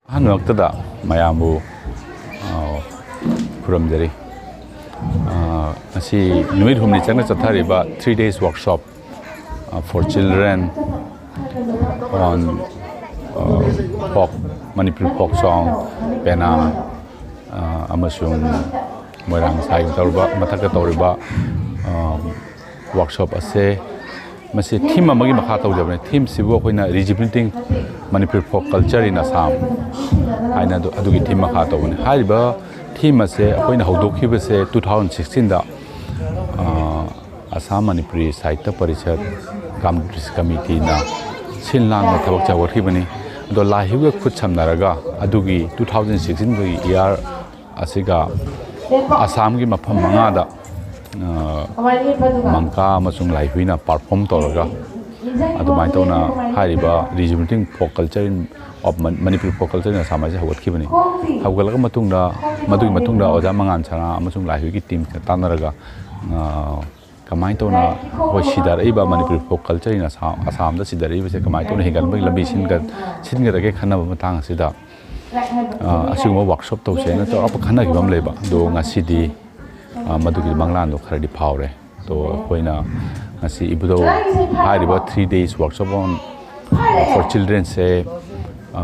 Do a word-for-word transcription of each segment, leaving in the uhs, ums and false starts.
ꯑꯍꯥꯟꯕꯃꯛꯇꯗ ꯃꯌꯥꯝꯕꯨ, ꯑ, ꯈꯨꯔꯨꯝꯖꯔꯤ꯫ ꯑ, ꯉꯁꯤ ꯅꯨꯃꯤꯠ ꯍꯨꯝꯅꯤ ꯆꯪꯅ ꯆꯠꯊꯔꯤꯕ three days workshop, ꯑ, for children on, ꯑ, folk, Manipuri folk song, ꯄꯦꯅꯥ, ꯑ, ꯑꯃꯁꯨꯡ ꯃꯣꯏꯔꯥꯡ ꯁꯥꯏꯒ ꯇꯧꯔꯤꯕ, ꯃꯊꯛꯇ ꯇꯧꯔꯤꯕ, ꯑ, workshop ꯑꯁꯦ ꯃꯁꯤ theme ꯑꯃꯒꯤ ꯃꯈꯥ ꯇꯧꯖꯕꯅꯤ꯫ Themeꯁꯤꯕꯨ ꯑꯩꯈꯣꯏꯅ Rejuvenating Manipuri Folk Culture in Assam ꯍꯥꯏꯅ ꯑꯗꯨ, ꯑꯗꯨꯒꯤ theme ꯃꯈꯥ ꯇꯧꯕꯅꯤ꯫ ꯍꯥꯏꯔꯤꯕ theme ꯑꯁꯦ ꯑꯩꯈꯣꯏꯅ ꯍꯧꯗꯣꯛꯈꯤꯕꯁꯦ two thousand sixteenꯗ, ꯑ, ꯑꯁꯥꯝ ꯃꯅꯤꯄꯨꯔꯤ ꯁꯥꯍꯤꯇ꯭ꯌ ꯄꯔꯤꯁꯠ ꯀꯝ-, ꯀꯃꯤꯇꯤꯅ ꯁꯤꯜ ꯂꯥꯡꯕ ꯊꯕꯛ ꯆꯥꯎꯈꯠꯈꯤꯕꯅꯤ꯫ ꯑꯗꯣ ꯂꯥꯏꯍꯩꯒ ꯈꯨꯠ ꯁꯝꯅꯔꯒ ꯑꯗꯨꯒꯤ two thousand sixteenꯒꯤ year ꯑꯁꯤꯒ ꯑꯁꯥꯝꯒꯤ ꯃꯐꯝ ꯃꯉꯥꯗ, ꯑ, ꯃꯪꯀꯥ ꯑꯃꯁꯨꯡ ꯂꯥꯏꯍꯨꯏꯅ perform ꯇꯧꯔꯒ ꯑꯗꯨꯃꯥꯏꯅ ꯇꯧꯅ ꯍꯥꯏꯔꯤꯕ Rejuvenating Folk Culture in, of Man-, Manipuri Folk Culture in Assam ꯍꯥꯏꯁꯦ ꯍꯧꯒꯠꯈꯤꯕꯅꯤ꯫ ꯍꯧꯒꯠꯂꯕ ꯃꯇꯨꯡꯗ, ꯃꯗꯨꯒꯤ ꯃꯇꯨꯡꯗ ꯑꯣꯖꯥ ꯃꯉꯥꯟ ꯁꯅꯥ ꯑꯃꯁꯨꯡ ꯂꯥꯏꯍꯨꯏꯒꯤ teamꯁꯤꯡꯒ ꯇꯥꯟꯅꯔꯒ, ꯑ, ꯀꯃꯥꯏꯅ ꯇꯧꯅ ꯑꯩꯈꯣꯏ ꯁꯤꯊꯔꯛꯏꯕ Manipuri Folk Culture in Assam, ꯑꯁꯥꯝꯗ ꯁꯤꯊꯔꯛꯏꯕꯁꯦ ꯀꯃꯥꯏꯅ ꯇꯧꯅ ꯍꯦꯟꯒꯠꯅꯕꯒꯤ ꯂꯝꯕꯤ ꯁꯤꯟꯒ-, ꯁꯤꯟꯒꯗꯒꯦ ꯈꯟꯅꯕ ꯃꯇꯥꯡ ꯑꯁꯤꯗ, ꯑ, ꯑꯁꯤꯒꯨꯝꯕ workshop ꯇꯧꯁꯦꯅ ꯆꯥꯎꯔꯥꯛꯄ ꯈꯟꯅꯈꯤꯕ ꯑꯃ ꯂꯩꯕ꯫ ꯑꯗꯣ ꯉꯁꯤꯗꯤ, ꯑ, ꯃꯗꯨꯒꯤ ꯃꯪꯂꯥꯟꯗꯣ ꯈꯔꯗꯤ ꯐꯥꯎꯔꯦ꯫ ꯑꯗꯣ ꯑꯩꯈꯣꯏꯅ ꯉꯁꯤ ꯏꯕꯨꯙꯧ ꯍꯥꯏꯔꯤꯕ three days workshop on, for childrenꯁꯦ, ꯑ,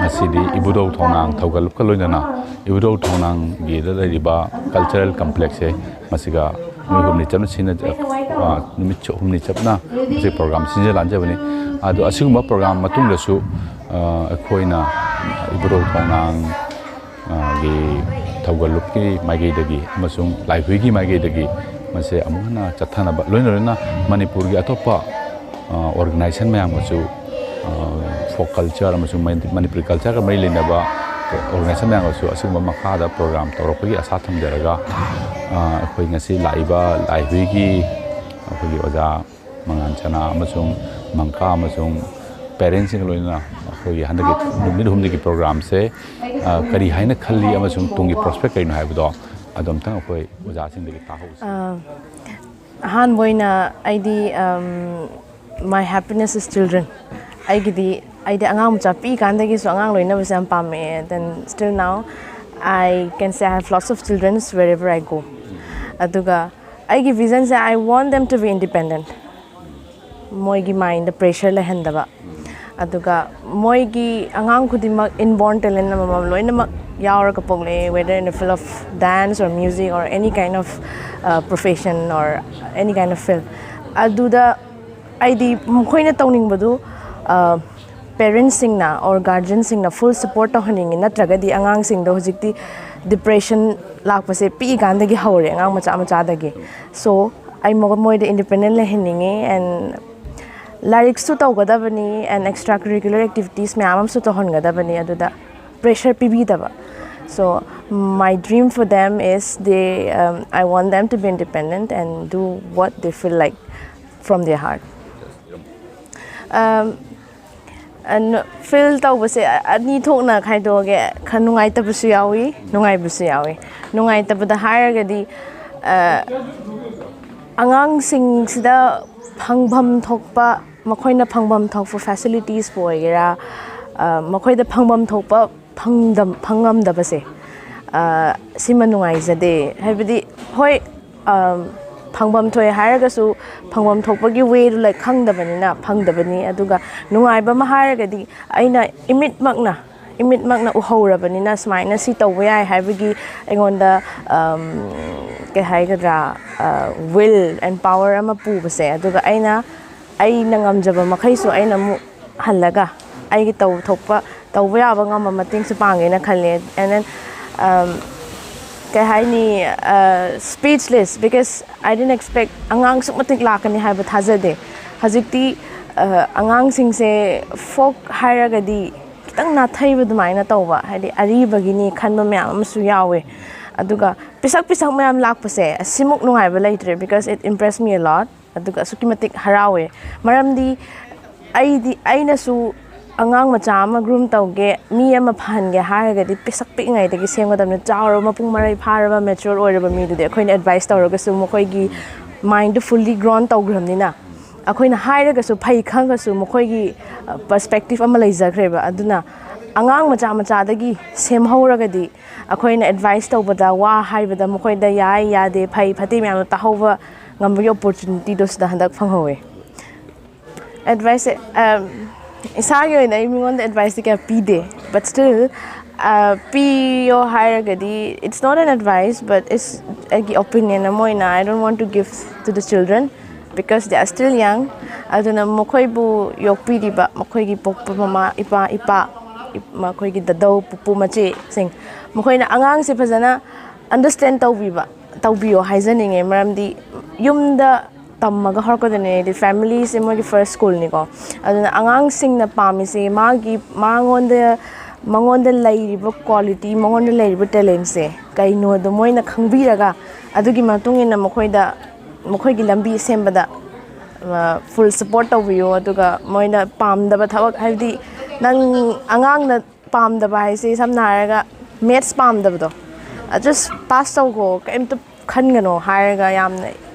ꯉꯁꯤꯗꯤ ꯏꯕꯨꯙꯧ ꯊꯣꯡꯅꯥꯡ ꯊꯧꯒꯠꯂꯨꯞꯀ ꯂꯣꯏꯅꯅ ꯏꯕꯨꯙꯧ ꯊꯣꯡꯅꯥꯡꯒꯤꯗ ꯂꯩꯔꯤꯕ cultural complexꯁꯦ ꯃꯁꯤꯒ ꯅꯨꯃꯤꯠ ꯍꯨꯝꯅꯤ ꯆꯞꯅ ꯁꯤꯟꯅ-, ꯑ, ꯅꯨꯃꯤꯠ ꯍꯨꯝꯅꯤ ꯆꯞꯅ ꯃꯁꯤ program ꯁꯤꯟꯖ ꯂꯥꯟꯖꯕꯅꯤ꯫ ꯑꯗꯣ ꯑꯁꯤꯒꯨꯝꯕ program ꯃꯇꯨꯡꯗꯁꯨ, ꯑ, ꯑꯩꯈꯣꯏꯅ ꯏꯕꯨꯙꯧ ꯊꯣꯡꯅꯥꯡ, ꯑ, ꯒꯤ ꯊꯧꯒꯜꯂꯨꯞꯀꯤ ꯃꯥꯏꯀꯩꯗꯒꯤ ꯑꯃꯁꯨꯡ ꯂꯥꯏꯍꯨꯏꯒꯤ ꯃꯥꯏꯀꯩꯗꯒꯤ ꯃꯁꯦ ꯑꯃꯨꯛ ꯍꯟꯅ ꯆꯠꯊꯅꯕ, ꯂꯣꯏꯅ ꯂꯣꯏꯅꯅ ꯃꯅꯤꯄꯨꯔꯒꯤ ꯑꯇꯣꯞꯄ, ꯑ, organization ꯃꯌꯥꯝꯒꯁꯨ, ꯑ, folk culture ꯑꯃꯁꯨꯡ ꯃꯅꯤ-, ꯃꯅꯤꯄꯨꯔꯤ cultureꯒ ꯃꯔꯤ ꯂꯩꯅꯕ organization ꯃꯌꯥꯝꯒꯁꯨ ꯑꯁꯤꯒꯨꯝꯕ ꯃꯈꯥꯗ program ꯇꯧꯔꯛꯄꯒꯤ ꯑꯁꯥ ꯊꯝꯖꯔꯒ, ꯑ, ꯑꯩꯈꯣꯏ ꯉꯁꯤ ꯂꯥꯛꯏꯕ ꯂꯥꯏꯍꯨꯏꯒꯤ ꯑꯩꯈꯣꯏꯒꯤ ꯑꯣꯖꯥ ꯃꯉꯥꯟ ꯁꯅꯥ ꯑꯃꯁꯨꯡ ꯃꯪꯀꯥ ꯑꯃꯁꯨꯡ parentsꯁꯤꯡꯒ ꯂꯣꯏꯅꯅ ꯑꯩꯈꯣꯏꯒꯤ ꯍꯟꯗꯛꯀꯤ ꯅꯨꯃꯤꯠ ꯍꯨꯝꯅꯤꯒꯤ programꯁꯦ, ꯑ, ꯀꯔꯤ ꯍꯥꯏꯅ ꯈꯜꯂꯤ ꯑꯃꯁꯨꯡ ꯇꯨꯡꯒꯤ prospect ꯀꯔꯤꯅꯣ ꯍꯥꯏꯕꯗꯣ ꯑꯗꯨ ꯑꯝꯇꯪ ꯑꯩꯈꯣꯏ ꯑꯣꯖꯥꯁꯤꯡꯗꯒꯤ ꯇꯥꯍꯧꯁꯤ꯫ ꯑ, ꯑꯍꯥꯟꯕ ꯑꯣꯏꯅ ꯑꯩꯗꯤ, ꯑꯝ, My Happiness is Children, ꯑꯩꯒꯤꯗꯤ ꯑꯩꯗꯤ ꯑꯉꯥꯡ ꯃꯆꯥ ꯄꯤꯛꯏꯀꯥꯟꯗꯒꯤꯁꯨ ꯑꯉꯥꯡ ꯂꯣꯏꯅꯕꯁꯦ ꯌꯥꯝ ꯄꯥꯝꯃꯛꯑꯦ, then still now I can say I have lots of children wherever I go. ꯑꯗꯨꯒ ꯑꯩꯒꯤ vision say, I want them to be independent. ꯃꯣꯏꯒꯤ mind ꯗ pressure ꯂꯩꯍꯟꯗꯕ, ꯑꯗꯨꯒ ꯃꯣꯏꯒꯤ ꯑꯉꯥꯡ ꯈꯨꯗꯤꯡꯃꯛ inborn talent ꯑꯃꯃꯝ ꯂꯣꯏꯅꯃꯛ ꯌꯥꯎꯔꯒ ꯄꯣꯛꯂꯛꯑꯦ, whether in the field of dance or music or any kind of profession or any kind of field. ꯑꯗꯨꯗ ꯑꯩꯗꯤ ꯃꯈꯣꯏꯅ ꯇꯧꯅꯤꯡꯕꯗꯨ parents ꯁꯤꯡꯅ or guardian ꯁꯤꯡꯅ full support ꯇꯧꯍꯟꯅꯤꯡꯉꯤ, ꯅꯠꯇ꯭ꯔꯒꯗꯤ ꯑꯉꯥꯡꯁꯤꯡꯗꯣ ꯍꯧꯖꯤꯛꯇꯤ depression ꯂꯥꯛꯄꯁꯦ ꯄꯤꯛꯏꯀꯥꯟꯗꯒꯤ ꯍꯧꯔꯦ, ꯑꯉꯥꯡ ꯃꯆꯥ ꯃꯆꯥꯗꯒꯤ꯫ So ꯑꯩ ꯃꯣꯏꯗ independent ꯂꯩꯍꯟꯅꯤꯡꯉꯤ, and ꯂꯥꯏꯔꯤꯛꯁꯨ ꯇꯧꯒꯗꯕꯅꯤ and extra curricular activities ꯃꯌꯥꯝ ꯑꯃꯁꯨ ꯇꯧꯍꯟꯒꯗꯕꯅꯤ, ꯑꯗꯨꯗ pressure ꯄꯤꯕꯤꯗꯕ꯫ So my dream for them is they, um, I want them to be independent and do what they feel like from their heart. Um, feel ꯇꯧꯕꯁꯦ ꯑꯅꯤ ꯊꯣꯛꯅ ꯈꯥꯏꯗꯣꯛꯑꯒꯦ꯫ ꯈꯔ ꯅꯨꯡꯉꯥꯏꯇꯕꯁꯨ ꯌꯥꯎꯏ, ꯅꯨꯡꯉꯥꯏꯕꯁꯨ ꯌꯥꯎꯏ꯫ ꯅꯨꯡꯉꯥꯏꯇꯕꯗ ꯍꯥꯏꯔꯒꯗꯤ, ꯑꯉꯥꯡꯁꯤꯡꯁꯤꯗ ꯐꯪꯐꯝ ꯊꯣꯛꯄ, ꯃꯈꯣꯏꯅ ꯐꯪꯐꯝ ꯊꯣꯛꯄ facilities ꯄꯨ ꯑꯣꯏꯒꯦꯔꯥ, ꯃꯈꯣꯏꯗ ꯐꯪꯐꯝ ꯊꯣꯛꯄ ꯐꯪꯉꯝꯗꯕꯁꯦ, ꯁꯤꯃ ꯅꯨꯡꯉꯥꯏꯖꯗꯦ꯫ ꯍꯥꯏꯕꯗꯤ, ꯍꯣꯏ, ꯐꯪꯐꯝ ꯊꯣꯛꯑꯦ ꯍꯥꯏꯔꯒꯁꯨ ꯐꯪꯐꯝ ꯊꯣꯛꯄꯒꯤ way ꯗꯨ ꯂꯥꯏꯛ ꯈꯪꯗꯕꯅꯤꯅ ꯐꯪꯗꯕꯅꯤ꯫ ꯑꯗꯨꯒ ꯅꯨꯡꯉꯥꯏꯕ ꯑꯃ ꯍꯥꯏꯔꯒꯗꯤ, ꯑꯩꯅ ꯏꯃꯤꯠꯃꯛꯅ ꯏꯃꯤꯠꯃꯛꯅ ꯎꯍꯧꯔꯕꯅꯤꯅ ꯁꯨꯃꯥꯏꯅ ꯁꯤ ꯇꯧꯕ ꯌꯥꯏ ꯍꯥꯏꯕꯒꯤ ꯑꯩꯉꯣꯟꯗ ꯀꯩ ꯍꯥꯏꯒꯗ꯭ꯔꯥ, will and power ꯑꯃ ꯄꯨꯕꯁꯦ꯫ ꯑꯗꯨꯒ ꯑꯩꯅ ꯑꯩꯅ ꯉꯝꯖꯕ ꯃꯈꯩꯁꯨ ꯑꯩꯅ ꯑꯃꯨꯛ ꯍꯜꯂꯒ ꯑꯩꯒꯤ ꯇꯧ ꯊꯣꯛꯄ, ꯇꯧꯕ ꯌꯥꯕ ꯉꯝꯕ ꯃꯇꯦꯡꯁꯨ ꯄꯥꯡꯒꯦꯅ ꯈꯜꯂꯦ꯫ And then ꯀꯩ ꯍꯥꯏꯅꯤ, speechless, because I didn't expect ꯑꯉꯥꯡ ꯁꯨꯛ ꯃꯇꯤꯛ ꯂꯥꯛꯀꯅꯤ ꯍꯥꯏꯕ ꯊꯥꯖꯗꯦ꯫ ꯍꯧꯖꯤꯛꯇꯤ ꯑꯉꯥꯡꯁꯤꯡꯁꯦ folk ꯍꯥꯏꯔꯒꯗꯤ ꯈꯤꯇꯪ ꯅꯥꯊꯩꯕ ꯑꯗꯨꯃꯥꯏꯅ ꯇꯧꯕ, ꯍꯥꯏꯗꯤ ꯑꯔꯤꯕꯒꯤꯅꯤ ꯈꯟꯕ ꯃꯌꯥꯝ ꯑꯃꯁꯨ ꯌꯥꯎꯋꯦ꯫ ꯑꯗꯨꯒ ꯄꯤꯁꯛ ꯄꯤꯁꯛ ꯃꯌꯥꯝ ꯂꯥꯛꯄꯁꯦ ꯑꯁꯤꯃꯨꯛ ꯅꯨꯡꯉꯥꯏꯕ ꯂꯩꯇ꯭ꯔꯦ, because it impressed me a lot꯫ ꯑꯗꯨꯒ ꯑꯁꯨꯛꯀꯤ ꯃꯇꯤꯛ ꯍꯔꯥꯎꯋꯦ꯫ ꯃꯔꯝꯗꯤ ꯑꯩꯗꯤ, ꯑꯩꯅꯁꯨ ꯑꯉꯥꯡ ꯃꯆꯥ ꯑꯃ groom ꯇꯧꯒꯦ, ꯃꯤ ꯑꯃ ꯐꯍꯟꯒꯦ ꯍꯥꯏꯔꯒꯗꯤ ꯄꯤꯁꯛ ꯄꯤꯛꯏꯉꯩꯗꯒꯤ ꯁꯦꯝꯒꯗꯕꯅꯤ꯫ ꯆꯥꯎꯔꯕ, ꯃꯄꯨꯡ ꯃꯔꯩ ꯐꯥꯔꯕ, mature ꯑꯣꯏꯔꯕ ꯃꯤꯗꯨꯗꯤ ꯑꯩꯈꯣꯏꯅ advice ꯇꯧꯔꯒꯁꯨ ꯃꯈꯣꯏꯒꯤ mind ꯗꯨ fully grown ꯇꯧꯈ꯭ꯔꯕꯅꯤꯅ, ꯑꯩꯈꯣꯏꯅ ꯍꯥꯏꯔꯒꯁꯨ, ꯐꯩ ꯈꯪꯉꯁꯨ, ꯃꯈꯣꯏꯒꯤ ꯄꯔꯁꯄꯦꯛꯇꯤꯞ ꯑꯃ ꯂꯩꯖꯈ꯭ꯔꯦꯕ꯫ ꯑꯗꯨꯅ ꯑꯉꯥꯡ ꯃꯆꯥ ꯃꯆꯥꯗꯒꯤ ꯁꯦꯝꯍꯧꯔꯒꯗꯤ, ꯑꯩꯈꯣꯏꯅ ꯑꯦꯗꯚꯥꯏꯁ ꯇꯧꯕꯗ, ꯋꯥ ꯍꯥꯏꯕꯗ ꯃꯈꯣꯏꯗ ꯌꯥꯏ ꯌꯥꯗꯦ, ꯐꯩ ꯐꯠꯇꯦ ꯃꯌꯥꯝꯗꯣ ꯇꯥꯍꯧꯕ ꯉꯝꯕꯒꯤ ꯑꯣꯄꯣꯔꯆꯨꯅꯤꯇꯤꯗꯣ ꯁꯤꯗ ꯍꯟꯗꯛ ꯐꯪꯍꯧꯋꯦ꯫ ꯑꯦꯗꯚꯥꯏꯁꯁꯦ, ꯑꯝ, ꯏꯁꯥꯒꯤ ꯑꯣꯏꯅ ꯑꯩ ꯃꯤꯉꯣꯟꯗ ꯑꯦꯗꯚꯥꯏꯁꯇꯤ ꯀꯌꯥ ꯄꯤꯗꯦ, but still, ꯑ, ꯄꯤꯌꯣ ꯍꯥꯏꯔꯒꯗꯤ, it's not an advice, but it's ꯑꯩꯒꯤ ꯑꯣꯄꯤꯅꯤꯌꯟ ꯑꯃ ꯑꯣꯏꯅ, I don't want to give to the children because they are still young. ꯑꯗꯨꯅ ꯃꯈꯣꯏꯕꯨ ꯌꯣꯛꯄꯤꯔꯤꯕ ꯃꯈꯣꯏꯒꯤ ꯄꯣꯛꯄ ꯃꯃꯥ, ꯏꯄꯥ, ꯏꯄꯥ, ꯏꯞ-, ꯃꯈꯣꯏꯒꯤ ꯗꯗꯧ, ꯄꯨꯄꯨ, ꯃꯆꯦꯁꯤꯡ, ꯃꯈꯣꯏꯅ ꯑꯉꯥꯡꯁꯦ ꯐꯖꯅ ꯑꯟꯗꯔꯁꯇꯦꯟ ꯇꯧꯕꯤꯕ, ꯇꯧꯕꯤꯌꯣ ꯍꯥꯏꯖꯅꯤꯡꯉꯦ꯫ ꯃꯔꯝꯗꯤ ꯌꯨꯝꯗ ꯇꯝꯃꯒ ꯍꯧꯔꯛꯀꯗꯣꯏꯅꯦ, ꯍꯥꯏꯗꯤ ꯐꯦꯃꯤꯂꯤꯁꯦ ꯃꯣꯏꯒꯤ ꯐꯥꯔꯁ ꯁ꯭ꯀꯨꯜꯅꯤꯀꯣ꯫ ꯑꯗꯨꯅ ꯑꯉꯥꯡꯁꯤꯡꯅ ꯄꯥꯝꯃꯤꯁꯦ, ꯃꯥꯒꯤ, ꯃꯉꯣꯟꯗ, ꯃꯉꯣꯟꯗ ꯂꯩꯔꯤꯕ ꯀ꯭ꯋꯥꯂꯤꯇꯤ, ꯃꯉꯣꯟꯗ ꯂꯩꯔꯤꯕ ꯇꯦꯂꯦꯟꯁꯦ ꯀꯩꯅꯣꯗꯣ ꯃꯣꯏꯅ ꯈꯪꯕꯤꯔꯒ, ꯑꯗꯨꯒꯤ ꯃꯇꯨꯡ ꯏꯟꯅ ꯃꯈꯣꯏꯗ, ꯃꯈꯣꯏꯒꯤ ꯂꯝꯕꯤ ꯁꯦꯝꯕꯗ ꯐꯨꯜ ꯁꯄꯣꯔꯠ ꯇꯧꯕꯤꯌꯨ꯫ ꯑꯗꯨꯒ ꯃꯣꯏꯅ ꯄꯥꯝꯗꯕ ꯊꯕꯛ, ꯍꯥꯏꯕꯗꯤ ꯅꯪ ꯑꯉꯥꯡꯅ ꯄꯥꯝꯗꯕ ꯍꯥꯏꯁꯦ, ꯁꯝꯅ ꯍꯥꯏꯔꯒ ꯃꯦꯠꯁ ꯄꯥꯝꯗꯕꯗꯣ, ꯖꯁ ꯄꯥꯁ ꯇꯧꯈꯣ, ꯀꯩꯝꯇ ꯈꯟꯒꯅꯣ ꯍꯥꯏꯔꯒ ꯌꯥꯝꯅ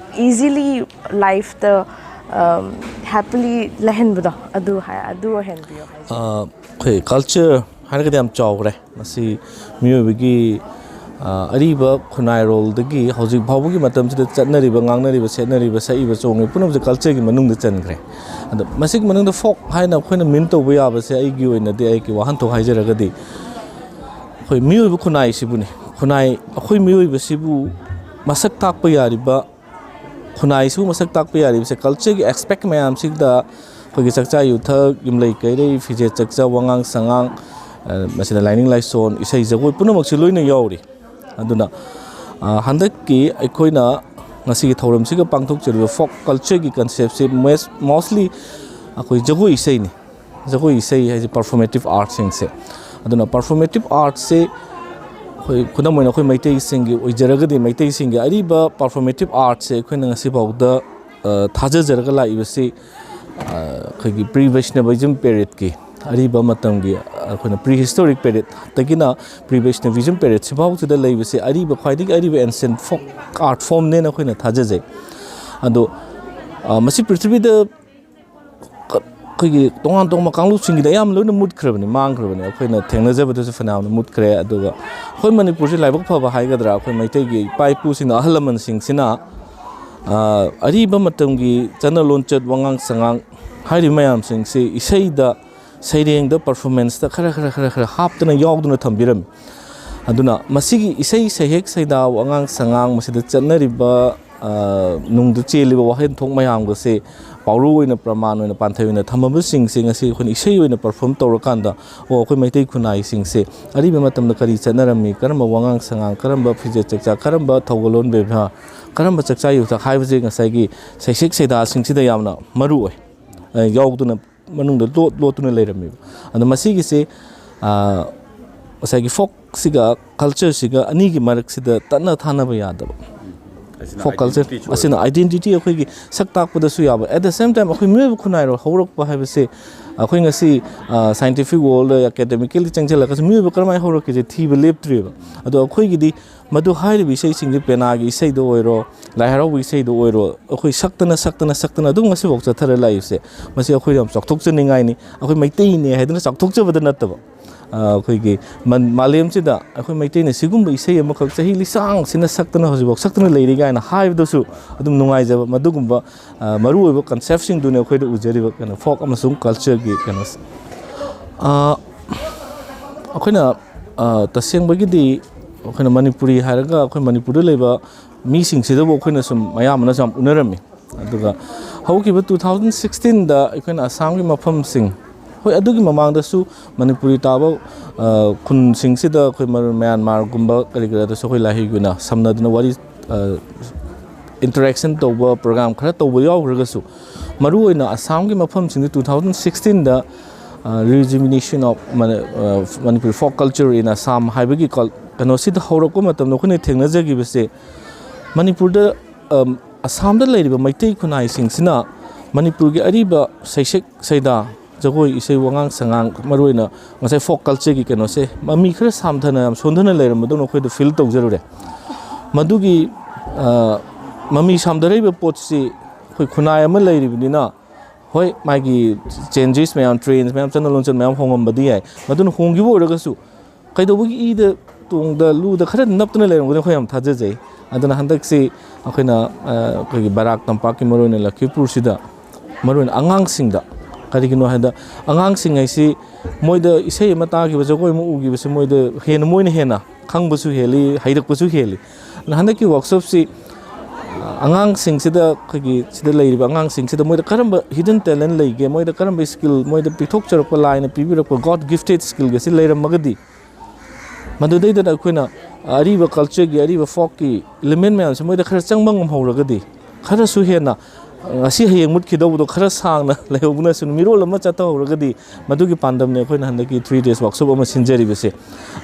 ꯏꯖꯤꯂꯤ ꯂꯥꯏꯐꯇ ꯍꯦꯄꯤꯂꯤ ꯂꯩꯍꯟꯕꯗꯣ, ꯑꯗꯨ ꯍꯥꯏ, ꯑꯗꯨ ꯑꯣꯏꯍꯟꯕꯤꯌꯣ ꯍꯥꯏꯁꯦ꯫ ꯑꯩꯈꯣꯏ ꯀꯜꯆꯔ ꯍꯥꯏꯔꯒꯗꯤ ꯌꯥꯝ ꯆꯥꯎꯈ꯭ꯔꯦ꯫ ꯃꯁꯤ ꯃꯤꯑꯣꯏꯕꯒꯤ, ꯑ, ꯑꯔꯤꯕ ꯈꯨꯟꯅꯥꯏꯔꯣꯜꯗꯒꯤ ꯍꯧꯖꯤꯛ ꯐꯥꯎꯕꯒꯤ ꯃꯇꯝꯁꯤꯗ ꯆꯠꯅꯔꯤꯕ, ꯉꯥꯡꯅꯔꯤꯕ, ꯁꯦꯠꯅꯔꯤꯕ, ꯁꯛꯏꯕ, ꯆꯣꯡꯉꯤꯕ ꯄꯨꯝꯅꯃꯛꯁꯦ ꯀꯜꯆꯔꯒꯤ ꯃꯅꯨꯡꯗ ꯆꯟꯈ꯭ꯔꯦ꯫ ꯑꯗꯣ ꯃꯁꯤꯒꯤ ꯃꯅꯨꯡꯗ ꯐꯣꯛ ꯍꯥꯏꯅ ꯑꯩꯈꯣꯏꯅ ꯃꯤꯟ ꯇꯧꯕ ꯌꯥꯕꯁꯦ, ꯑꯩꯒꯤ ꯑꯣꯏꯅꯗꯤ, ꯑꯩꯒꯤ ꯋꯥꯍꯟꯊꯣꯛ ꯍꯥꯏꯖꯔꯒꯗꯤ, ꯑꯩꯈꯣꯏ ꯃꯤꯑꯣꯏꯕ ꯈꯨꯟꯅꯥꯏꯁꯤꯕꯨꯅꯤ꯫ ꯈꯨꯟꯅꯥꯏ, ꯑꯩꯈꯣꯏ ꯃꯤꯑꯣꯏꯕꯁꯤꯕꯨ ꯃꯁꯛ ꯇꯥꯛꯄ ꯌꯥꯔꯤꯕ, ꯈꯨꯟꯅꯥꯏꯁꯤꯕꯨ ꯃꯁꯛ ꯇꯥꯛꯄ ꯌꯥꯔꯤꯕꯁꯦ ꯀꯜꯆꯔꯒꯤ ꯑꯦꯁꯄꯦꯛ ꯃꯌꯥꯝꯁꯤꯗ, ꯑꯩꯈꯣꯏꯒꯤ ꯆꯥꯛꯆꯥ ꯌꯨꯊꯛ, ꯌꯨꯝꯂꯩ ꯀꯩꯔꯩ, ꯐꯤꯖꯦꯠ ꯆꯛꯆꯥ, ꯋꯥꯉꯥꯡ ꯁꯉꯥꯡ, ꯑ, ꯃꯁꯤꯗ ꯂꯥꯏꯅꯤꯡ ꯂꯥꯏꯁꯣꯟ, ꯏꯁꯩ ꯖꯒꯣꯏ ꯄꯨꯝꯅꯃꯛꯁꯤ ꯂꯣꯏꯅ ꯌꯥꯎꯔꯤ꯫ ꯑꯗꯨꯅ, ꯑ, ꯍꯟꯗꯛꯀꯤ ꯑꯩꯈꯣꯏꯅ ꯉꯁꯤꯒꯤ ꯊꯧꯔꯝꯁꯤꯒ ꯄꯥꯡꯊꯣꯛꯆꯔꯤꯕ ꯐꯣꯛ ꯀꯜꯆꯔꯒꯤ ꯀꯟꯁꯦꯞꯁꯦ ꯃꯣꯁꯂꯤ ꯑꯩꯈꯣꯏ ꯖꯒꯣꯏ ꯏꯁꯩꯅꯤ꯫ ꯖꯒꯣꯏ ꯏꯁꯩ ꯍꯥꯏꯁꯦ ꯄꯔꯐꯣꯔꯃꯦꯇꯤꯞ ꯑꯥꯔꯠꯁꯤꯡꯁꯦ꯫ ꯑꯗꯨꯅ ꯄꯔꯐꯣꯔꯃꯦꯇꯤꯞ ꯑꯥꯔꯠꯁꯦ ꯑꯩꯈꯣꯏ, ꯈꯨꯗꯝ ꯑꯣꯏꯅ ꯑꯩꯈꯣꯏ ꯃꯩꯇꯩꯁꯤꯡꯒꯤ ꯑꯣꯏꯖꯔꯒꯗꯤ, ꯃꯩꯇꯩꯁꯤꯡꯒꯤ ꯑꯔꯤꯕ ꯄꯔꯐꯣꯔꯃꯦꯇꯤꯞ ꯑꯥꯔꯠꯁꯦ ꯑꯩꯈꯣꯏꯅ ꯉꯁꯤꯐꯥꯎꯗ, ꯑ, ꯊꯥꯖꯖꯔꯒ ꯂꯥꯛꯏꯕꯁꯤ, ꯑ, ꯑꯩꯈꯣꯏꯒꯤ ꯄ꯭ꯔꯤ ꯕꯩꯁꯅꯕꯤꯖꯝ ꯄꯦꯔꯤꯌꯠꯀꯤ, ꯑꯔꯤꯕ ꯃꯇꯝꯒꯤ, ꯑ, ꯑꯩꯈꯣꯏꯅ ꯄ꯭ꯔꯤ ꯍꯤꯁꯇꯣꯔꯤꯛ ꯄꯦꯔꯤꯌꯠꯇꯒꯤꯅ ꯄ꯭ꯔꯤ ꯕꯩꯁꯅꯕꯤꯖꯝ ꯄꯦꯔꯤꯌꯠꯁꯤꯐꯥꯎꯁꯤꯗ ꯂꯩꯕꯁꯦ ꯑꯔꯤꯕ, ꯈ꯭ꯋꯥꯏꯗꯒꯤ ꯑꯔꯤꯕ ꯑꯦꯟꯁꯦꯟ ꯐꯣꯛ ꯑꯥꯔꯠ ꯐꯣꯝꯅꯦꯅ ꯑꯩꯈꯣꯏꯅ ꯊꯥꯖꯖꯩ꯫ ꯑꯗꯣ ꯃꯁꯤ ꯄ꯭ꯔꯤꯊꯤꯕꯤꯗ ꯑꯩꯈꯣꯏꯒꯤ ꯇꯣꯉꯥꯟ ꯇꯣꯉꯥꯟꯕ ꯀꯥꯡꯂꯨꯞꯁꯤꯡꯒꯤꯗꯤ ꯑꯌꯥꯝꯕ ꯂꯣꯏꯅ ꯃꯨꯠꯈ꯭ꯔꯕꯅꯤ, ꯃꯥꯡꯈ꯭ꯔꯕꯅꯤ꯫ ꯑꯩꯈꯣꯏꯅ ꯊꯦꯡꯅꯖꯕꯗꯁꯨ ꯐꯅꯌꯥꯝꯅ ꯃꯨꯠꯈ꯭ꯔꯦ꯫ ꯑꯗꯨꯒ ꯑꯩꯈꯣꯏ ꯃꯅꯤꯄꯨꯔꯁꯤ ꯂꯥꯏꯕꯛ ꯐꯕ ꯍꯥꯏꯒꯗ꯭ꯔꯥ, ꯑꯩꯈꯣꯏ ꯃꯩꯇꯩꯒꯤ ꯏꯄꯥ ꯏꯄꯨꯁꯤꯡꯅ, ꯑꯍꯜ ꯂꯃꯟꯁꯤꯡꯁꯤꯅ ꯑꯔꯤꯕ ꯃꯇꯝꯒꯤ ꯆꯠꯅ ꯂꯣꯟꯆꯠ, ꯋꯥꯉꯥꯡ ꯁꯉꯥꯡ ꯍꯥꯏꯔꯤꯕ ꯃꯌꯥꯝꯁꯤꯡꯁꯤ ꯏꯁꯩꯗ, ꯁꯩꯔꯦꯡꯗ, ꯄꯔꯐꯣꯔꯃꯦꯟꯁꯇ ꯈꯔ ꯈꯔ ꯈꯔ ꯈꯔ ꯍꯥꯞꯇꯅ, ꯌꯥꯎꯗꯨꯅ ꯊꯝꯕꯤꯔꯝꯃꯤ꯫ ꯑꯗꯨꯅ ꯃꯁꯤꯒꯤ ꯏꯁꯩ ꯁꯩꯍꯦꯛ ꯁꯩꯗꯥ, ꯋꯥꯉꯥꯡ ꯁꯉꯥꯡ, ꯃꯁꯤꯗ ꯆꯠꯅꯔꯤꯕ, ꯅꯨꯡꯗ ꯆꯦꯜꯂꯤꯕ ꯋꯥꯍꯟꯊꯣꯛ ꯃꯌꯥꯝꯒꯁꯦ ꯄꯥꯎꯔꯧ ꯑꯣꯏꯅ, ꯄ꯭ꯔꯃꯥꯟ ꯑꯣꯏꯅ ꯄꯥꯟꯊꯩ ꯑꯣꯏꯅ ꯊꯝꯃꯕꯁꯤꯡꯁꯦ ꯉꯁꯤ ꯑꯩꯈꯣꯏꯅ ꯏꯁꯩ ꯑꯣꯏꯅ ꯄꯔꯐꯣꯔꯝ ꯇꯧꯔꯀꯥꯟꯗ, ꯑꯣ, ꯑꯩꯈꯣꯏ ꯃꯩꯇꯩ ꯈꯨꯟꯅꯥꯏꯁꯤꯡꯁꯦ ꯑꯔꯤꯕ ꯃꯇꯝꯗ ꯀꯔꯤ ꯆꯠꯅꯔꯝꯃꯤ, ꯀꯔꯝꯕ ꯋꯥꯉꯥꯡ ꯁꯉꯥꯡ, ꯀꯔꯝꯕ ꯐꯤꯖꯦꯠ ꯆꯛꯆꯥ, ꯀꯔꯝꯕ ꯊꯧꯒꯜꯂꯣꯟ ꯕꯦꯕꯥꯔ, ꯀꯔꯝꯕ ꯆꯥꯛꯆꯥ ꯌꯨꯊꯛ ꯍꯥꯏꯕꯁꯦ ꯉꯁꯥꯏꯒꯤ ꯁꯩꯁꯦꯛ ꯁꯩꯗꯥꯁꯤꯡꯁꯤꯗ ꯌꯥꯝꯅ ꯃꯔꯨ ꯑꯣꯏ, ꯌꯥꯎꯗꯨꯅ, ꯃꯅꯨꯡꯗ ꯂꯣꯠ ꯂꯣꯠꯇꯨꯅ ꯂꯩꯔꯝꯃꯦꯕ꯫ ꯑꯗꯣ ꯃꯁꯤꯒꯤꯁꯦ ꯉꯁꯥꯏꯒꯤ ꯐꯣꯛꯁꯤꯒ ꯀꯜꯆꯔꯁꯤꯒ ꯑꯅꯤꯒꯤ ꯃꯔꯛꯁꯤꯗ ꯇꯠꯅ ꯊꯥꯅꯕ ꯌꯥꯗꯕ꯫ ꯐꯣꯛ ꯀꯜꯆꯔ ꯑꯁꯤꯅ ꯑꯥꯏꯗꯦꯟꯇꯤꯇꯤ ꯑꯩꯈꯣꯏꯒꯤ ꯁꯛ ꯇꯥꯛꯄꯗꯁꯨ ꯌꯥꯕ꯫ At the same time, ꯑꯩꯈꯣꯏ ꯃꯤꯑꯣꯏꯕ ꯈꯨꯟꯅꯥꯏꯔꯣ ꯍꯧꯔꯛꯄ ꯍꯥꯏꯕꯁꯦ, ꯑꯩꯈꯣꯏ ꯉꯁꯤ ꯁꯥꯏꯟꯇꯤꯐꯤꯛ ꯋꯥꯔꯜꯗ, ꯑꯦꯀꯥꯗꯦꯃꯤꯀꯦꯜꯂꯤ ꯆꯪꯁꯤꯜꯂꯒꯁꯨ ꯃꯤꯑꯣꯏꯕ ꯀꯔꯝꯍꯥꯏꯅ ꯍꯧꯔꯛꯀꯦꯁꯦ ꯊꯤꯕ ꯂꯦꯞꯇ꯭ꯔꯤꯕ꯫ ꯑꯗꯣ ꯑꯩꯈꯣꯏꯒꯤꯗꯤ ꯃꯗꯨ ꯍꯥꯏꯔꯤꯕ ꯏꯁꯩꯁꯤꯡꯁꯦ, ꯄꯦꯅꯥꯒꯤ ꯏꯁꯩꯗ ꯑꯣꯏꯔꯣ, ꯂꯥꯏ ꯍꯔꯥꯎꯕ ꯏꯁꯩꯗ ꯑꯣꯏꯔꯣ, ꯑꯩꯈꯣꯏ ꯁꯛꯇꯅ, ꯁꯛꯇꯅ, ꯁꯛꯇꯅ ꯑꯗꯨꯝ ꯉꯁꯤꯐꯥꯎ ꯆꯠꯊꯔ ꯂꯥꯛꯏꯕꯁꯦ, ꯃꯁꯤ ꯑꯩꯈꯣꯏ ꯌꯥꯝ ꯆꯥꯎꯊꯣꯛꯆꯅꯤꯡꯉꯥꯏꯅꯤ꯫ ꯑꯩꯈꯣꯏ ꯃꯩꯇꯩꯅꯦ ꯍꯥꯏꯗꯅ ꯆꯥꯎꯊꯣꯛꯆꯕꯗ ꯅꯠꯇꯕ, ꯑꯩꯈꯣꯏꯒꯤ ꯃꯥꯂꯦꯝꯁꯤꯗ ꯑꯩꯈꯣꯏ ꯃꯩꯇꯩꯅ ꯁꯤꯒꯨꯝꯕ ꯏꯁꯩ ꯑꯃꯈꯛ ꯆꯍꯤ ꯂꯤꯁꯥꯡꯁꯤꯅ ꯁꯛꯇꯅ ꯍꯧꯖꯤꯛꯐꯥꯎ ꯁꯛꯇꯅ ꯂꯩꯔꯤ ꯀꯥꯏꯅ ꯍꯥꯏꯕꯗꯁꯨ ꯑꯗꯨꯝ ꯅꯨꯡꯉꯥꯏꯖꯕ, ꯃꯗꯨꯒꯨꯝꯕ ꯃꯔꯨꯑꯣꯏꯕ ꯀꯟꯁꯦꯞꯁꯤꯡꯗꯨꯅꯤ ꯑꯩꯈꯣꯏꯗ ꯎꯖꯔꯤꯕ ꯀꯩꯅꯣ, ꯐꯣꯛ ꯑꯃꯁꯨꯡ ꯀꯜꯆꯔꯒꯤ ꯀꯩꯅꯣꯁꯦ꯫ ꯑꯩꯈꯣꯏꯅ ꯇꯁꯦꯡꯕꯒꯤꯗꯤ ꯑꯩꯈꯣꯏꯅ ꯃꯅꯤꯄꯨꯔꯤ ꯍꯥꯏꯔꯒ ꯑꯩꯈꯣꯏ ꯃꯅꯤꯄꯨꯔꯗ ꯂꯩꯕ ꯃꯤꯁꯤꯡꯁꯤꯗꯕꯨ ꯑꯩꯈꯣꯏꯅ ꯁꯨꯝ ꯃꯌꯥꯝꯕꯅꯁꯨ ꯌꯥꯝ ꯎꯅꯔꯝꯃꯤ꯫ ꯑꯗꯨꯒ ꯍꯧꯈꯤꯕ two thousand sixteenꯗ ꯑꯩꯈꯣꯏꯅ ꯑꯁꯥꯝꯒꯤ ꯃꯐꯝꯁꯤꯡ, ꯍꯣꯏ, ꯑꯗꯨꯒꯤ ꯃꯃꯥꯡꯗꯁꯨ ꯃꯅꯤꯄꯨꯔꯤ ꯇꯥꯕ ꯈꯨꯟꯁꯤꯡꯁꯤꯗ ꯑꯩꯈꯣꯏ ꯃ꯭ꯌꯥꯟꯃꯥꯔꯒꯨꯝꯕ ꯀꯔꯤ ꯀꯔꯥꯗꯁꯨ ꯑꯩꯈꯣꯏ ꯂꯥꯏꯍꯩꯒꯤ ꯑꯣꯏꯅ ꯁꯝꯅꯗꯨꯅ ꯋꯥꯔꯤ, ꯏꯟꯇꯔꯦꯛꯁꯟ ꯇꯧꯕ ꯄ꯭ꯔꯣꯒ꯭ꯔꯥꯝ ꯈꯔ ꯇꯧꯕ ꯌꯥꯎꯈ꯭ꯔꯒꯁꯨ, ꯃꯔꯨꯑꯣꯏꯅ ꯑꯁꯥꯝꯒꯤ ꯃꯐꯝꯁꯤꯡꯗ two thousand sixteenꯗ Rejuvenation of Manipur Folk Culture in Assam ꯍꯥꯏꯕꯒꯤ ꯀꯩꯅꯣꯁꯤꯗ ꯍꯧꯔꯛꯄ ꯃꯇꯝꯗ ꯑꯩꯈꯣꯏꯅ ꯊꯦꯡꯅꯖꯈꯤꯕꯁꯦ, ꯃꯅꯤꯄꯨꯔꯗ, ꯑꯁꯥꯝꯗ ꯂꯩꯔꯤꯕ ꯃꯩꯇꯩ ꯈꯨꯟꯅꯥꯏꯁꯤꯡꯁꯤꯅ ꯃꯅꯤꯄꯨꯔꯒꯤ ꯑꯔꯤꯕ ꯁꯩꯁꯛ ꯁꯩꯗꯥ, ꯖꯒꯣꯏ, ꯏꯁꯩ, ꯋꯥꯉꯥꯡ ꯁꯉꯥꯡ, ꯃꯔꯨꯑꯣꯏꯅ ꯉꯁꯥꯏ ꯐꯣꯛ ꯀꯜꯆꯔꯒꯤ ꯀꯩꯅꯣꯁꯦ ꯃꯃꯤ ꯈꯔ ꯁꯥꯝꯊꯅ, ꯌꯥꯝ ꯁꯣꯟꯊꯅ ꯂꯩꯔꯝꯕꯗꯧꯅ ꯑꯩꯈꯣꯏꯗ ꯐꯤꯜ ꯇꯧꯖꯔꯨꯔꯦ꯫ ꯃꯗꯨꯒꯤ ꯃꯃꯤ ꯁꯥꯝꯊꯔꯛꯏꯕ ꯄꯣꯠꯁꯤ ꯑꯩꯈꯣꯏ ꯈꯨꯟꯅꯥꯏ ꯑꯃ ꯂꯩꯔꯤꯕꯅꯤꯅ, ꯍꯣꯏ, ꯃꯥꯒꯤ changes ꯃꯌꯥꯝ, trends ꯃꯌꯥꯝ, ꯆꯠꯅ ꯂꯣꯟꯆꯠ ꯃꯌꯥꯝ ꯍꯣꯡꯉꯝꯕꯗꯤ ꯌꯥꯏ꯫ ꯃꯗꯨꯅ ꯍꯣꯡꯈꯤꯕ ꯑꯣꯏꯔꯒꯁꯨ, ꯀꯩꯗꯧꯕꯒꯤ ꯏꯗ, ꯇꯣꯡꯗ, ꯂꯨꯗ ꯈꯔ ꯅꯞꯇꯅ ꯂꯩꯔꯝꯒꯅꯤ ꯑꯩꯈꯣꯏ ꯌꯥꯝ ꯊꯥꯖꯖꯩ꯫ ꯑꯗꯨꯅ ꯍꯟꯗꯛꯁꯤ ꯑꯩꯈꯣꯏꯅ, ꯑ, ꯑꯩꯈꯣꯏꯒꯤ ꯕꯔꯥꯛ ꯇꯝꯄꯥꯛꯀꯤ, ꯃꯔꯨꯑꯣꯏꯅ ꯂꯈꯤꯄꯨꯔꯁꯤꯗ, ꯃꯔꯨꯑꯣꯏꯅ ꯑꯉꯥꯡꯁꯤꯡꯗ, ꯀꯔꯤꯒꯤꯅꯣ ꯍꯥꯏꯕꯗ, ꯑꯉꯥꯡꯁꯤꯡ ꯍꯥꯏꯁꯤ ꯃꯣꯏꯗ ꯏꯁꯩ ꯑꯃ ꯇꯥꯈꯤꯕ, ꯖꯒꯣꯏ ꯑꯃ ꯎꯈꯤꯕꯁꯤ ꯃꯣꯏꯗ ꯍꯦꯟꯅ, ꯃꯣꯏꯅ ꯍꯦꯟꯅ ꯈꯪꯕꯁꯨ ꯍꯦꯜꯂꯤ, ꯍꯩꯔꯛꯄꯁꯨ ꯍꯦꯜꯂꯤ꯫ ꯑꯗꯨꯅ ꯍꯟꯗꯛꯀꯤ ꯋꯥꯔꯛꯁꯣꯞꯁꯤ ꯑꯉꯥꯡꯁꯤꯡꯁꯤꯗ, ꯑꯩꯈꯣꯏꯒꯤ ꯁꯤꯗ ꯂꯩꯔꯤꯕ ꯑꯉꯥꯡꯁꯤꯡꯁꯤꯗ, ꯃꯣꯏꯗ ꯀꯔꯝꯕ hidden talent ꯂꯩꯒꯦ, ꯃꯣꯏꯗ ꯀꯔꯝꯕ skill, ꯃꯣꯏꯗ ꯄꯤꯊꯣꯛꯆꯔꯛꯄ, ꯂꯥꯏꯅ ꯄꯤꯕꯤꯔꯛꯄ God gifted skillꯒꯁꯤ ꯂꯩꯔꯝꯃꯒꯗꯤ, ꯃꯗꯨꯗꯩꯗꯅ ꯑꯩꯈꯣꯏꯅ ꯑꯔꯤꯕ cultureꯒꯤ, ꯑꯔꯤꯕ folkꯀꯤ element ꯃꯌꯥꯝꯁꯦ ꯃꯣꯏꯗ ꯈꯔ ꯆꯪꯕ ꯉꯝꯍꯧꯔꯒꯗꯤ, ꯈꯔꯁꯨ ꯍꯦꯟꯅ ꯉꯁꯤ ꯍꯌꯦꯡ ꯃꯨꯠꯈꯤꯗꯧꯕꯗꯣ ꯈꯔ ꯁꯥꯡꯅ ꯂꯩꯍꯧꯕꯅꯁꯨ, ꯃꯤꯔꯣꯜ ꯑꯃ ꯆꯠꯊꯍꯧꯔꯒꯗꯤ, ꯃꯗꯨꯒꯤ ꯄꯥꯟꯗꯝꯅꯦ ꯑꯩꯈꯣꯏꯅ ꯍꯟꯗꯛꯀꯤ three days workshop ꯑꯃ ꯁꯤꯟꯖꯔꯤꯕꯁꯦ꯫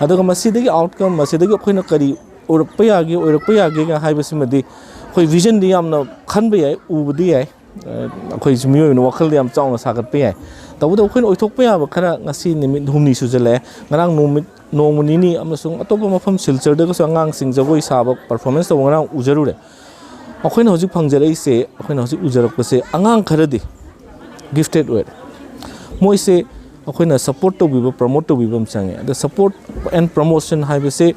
ꯑꯗꯨꯒ ꯃꯁꯤꯗꯒꯤ outcome, ꯃꯁꯤꯗꯒꯤ ꯑꯩꯈꯣꯏꯅ ꯀꯔꯤ ꯑꯣꯏꯔꯛꯄ ꯌꯥꯒꯦ, ꯑꯣꯏꯔꯛꯄ ꯌꯥꯒꯦꯒ ꯍꯥꯏꯕꯁꯤꯃꯗꯤ ꯑꯩꯈꯣꯏ visionꯗꯤ ꯌꯥꯝꯅ ꯈꯟꯕ ꯌꯥꯏ, ꯎꯕꯗꯤ ꯌꯥꯏ, ꯑ, ꯑꯩꯈꯣꯏꯁꯨ ꯃꯤꯑꯣꯏꯕꯅ ꯋꯥꯈꯜꯗ ꯌꯥꯝ ꯆꯥꯎꯅ ꯁꯥꯒꯠꯄ ꯌꯥꯏ꯫ ꯇꯧꯕꯇꯕꯨ ꯑꯩꯈꯣꯏꯅ ꯑꯣꯏꯊꯣꯛꯄ ꯌꯥꯕ ꯈꯔ, ꯉꯁꯤ ꯅꯨꯃꯤꯠ ꯍꯨꯝꯅꯤ ꯁꯨꯖꯜꯂꯛꯑꯦ, ꯉꯔꯥꯡ ꯅꯨꯃꯤꯠ, ꯅꯣꯡꯃ ꯅꯤꯅꯤ ꯑꯃꯁꯨꯡ ꯑꯇꯣꯞꯄ ꯃꯐꯝ ꯁꯤꯜꯆꯔꯗꯒꯁꯨ ꯑꯉꯥꯡꯁꯤꯡ ꯖꯒꯣꯏ ꯁꯥꯕ performance ꯇꯧꯕ ꯉꯔꯥꯡ ꯎꯖꯔꯨꯔꯦ꯫ ꯑꯩꯈꯣꯏꯅ ꯍꯧꯖꯤꯛ ꯐꯪꯖꯔꯛꯏꯁꯦ, ꯑꯩꯈꯣꯏꯅ ꯍꯧꯖꯤꯛ ꯎꯖꯔꯛꯄꯁꯦ ꯑꯉꯥꯡ ꯈꯔꯗꯤ gifted ꯑꯣꯏꯔꯦ꯫ ꯃꯣꯏꯁꯦ ꯑꯩꯈꯣꯏꯅ support ꯇꯧꯕꯤꯕ, promote ꯇꯧꯕꯤꯕ ꯑꯃ ꯆꯪꯉꯦ꯫ ꯑꯗ support and promotion ꯍꯥꯏꯕꯁꯦ